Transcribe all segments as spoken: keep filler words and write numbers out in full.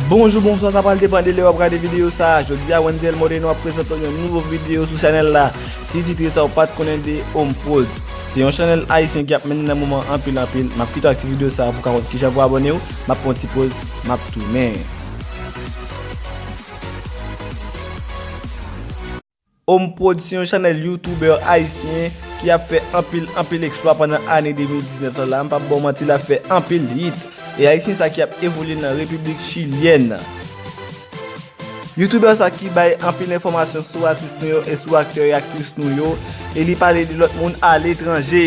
Bonjou, bonswa, sa pral depann de lè w ap gade videyo sa a. Jodi a, Wendy L Moreno ap prezante w yon nouvo videyo sou chanèl la ki titre Sa w pa t konnen de HomeProds. Se yon chanèl ayisyen ki ap mennen nan moman anpil anpil. M ap kite w ak ti videyo sa a pou w ka konn kijan pou abòne w. M ap pran yon ti poz, m ap tounen. HomeProds se yon chanèl youtubè ayisyen ki ap fè anpil, anpil eksplwa pandan ane de mil diznèf la. M p ap ba w manti, l ap fè anpil hit. E ayisyen sa ki ap evolye nan Repiblik Chilyèn. Youtubè sa ki bay anpil enfòmasyon sou atis nou yo e sou aktè e aktris nou yo, e li pale de lòt moun aletranje.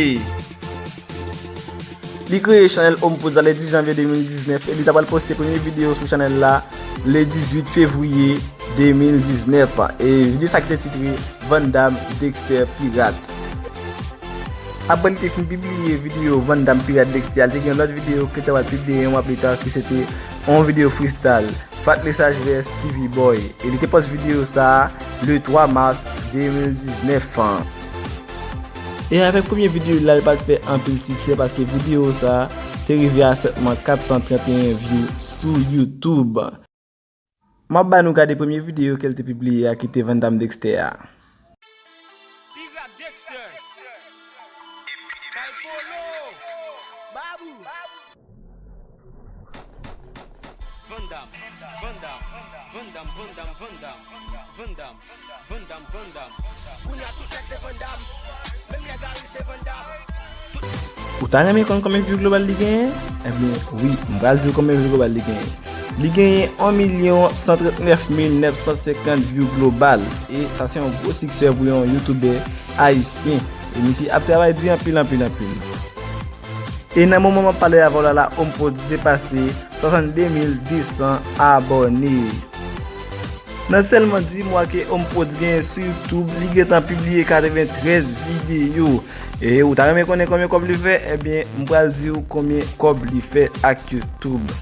Li kreye chanèl HomeProds la le dis janvye de mil diznèf e li ta pral poste premye videyo sou chanèl la le dizuit fevriye de mil diznèf. E videyo sa ki te titre Van Damme Dexter Pirate. Apre li te fin pibliye videyo Van Damme Pirate Dexter a, li te gen yon lòt videyo ki te pral pibliye yon mwa pli ta ki se te yon videyo freestyle. Fat Lesage vs Stevie Boy. E li te pòs videyo sa a le twa mas de mil diznèf an. E avèk premye videyo la, li pa t fè anpil siksè paske videyo sa a te rive a sèlman kat san trannteyen view sou YouTube. M ap ba nou gade premye videyo ke l te pibliye a ki te Van Damme Dexter a. Pirate Dexter. Kay Polo. Babou. Van Damme, Van Damme, Van Damme, Van Damme, Van Damme, Van Damme, Van Damme, Van Damme. Kounye a tout nèg se Van Damme. Menm nèg lari se Van Damme. Ou ta renmen konn konbyen view global li genyen? Ebyen, wi, m pral di w konbyen view global li genyen. Li genyen yon milyon san trannèf mil nèf san senkant view global. E sa se yon gwo siksè pou yon youtubè ayisyen. E misye ap travay di anpil, anpil, anpil. E nan moman m ap pale avè w la la, HomeProds depase swasannde mil de san abòne. Nan sèlman dis mwa ke HomeProds genyen sou YouTube, li gentan pibliye katreventrèz videyo. E ou ta renmen konnen konbyen kòb li fè? Ebyen, m pral di w konbyen kòb li fè ak YouTube.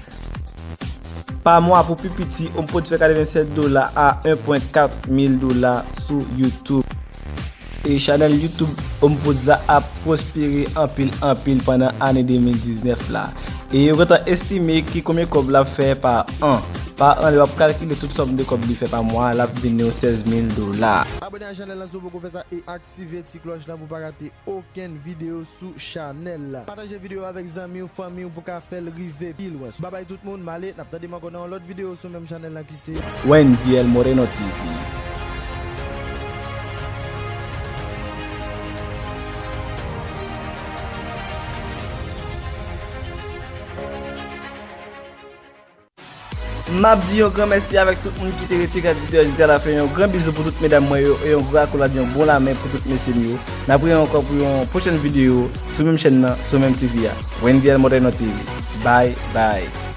Pa mwa, pou pi piti, HomeProds fè katrevensèt dola a en pwen kat mil dola sou YouTube. E chanèl YouTube HomeProds la ap pwospere anpil, anpil pandan ane de mil diznèf la. E yo gentan estime ki konbyen kòb l ap fè pa an. Pa an, lè w ap kalkile tout sòm de kòb li fè pa mwa, l ap vin yon sèz mil dola. Abòne a chanèl la si w poko fè sa e aktive ti klòch la pou w pa rate okenn videyo sou chanèl la. Pataje videyo avèk zanmi w, fanmi w pou ka fè l rive pi lwen. Babay tout moun, m ale, n ap tande m ankò nan yon lòt videyo sou menm chanèl la ki se Wendy L Moreno T V. M ap di yon gran mèsi avèk tout moun ki te rete gad videyo a jiska lafen. Yon gran bizou pou tout medam mwen yo e yon gwo akolad, yon bon lamen pou tout mesye m yo. N ap reyè ankò pou yon pwochèn videyo sou menm chèn nan, sou menm T V a. Wendy L Moreno T V. Bye, bye.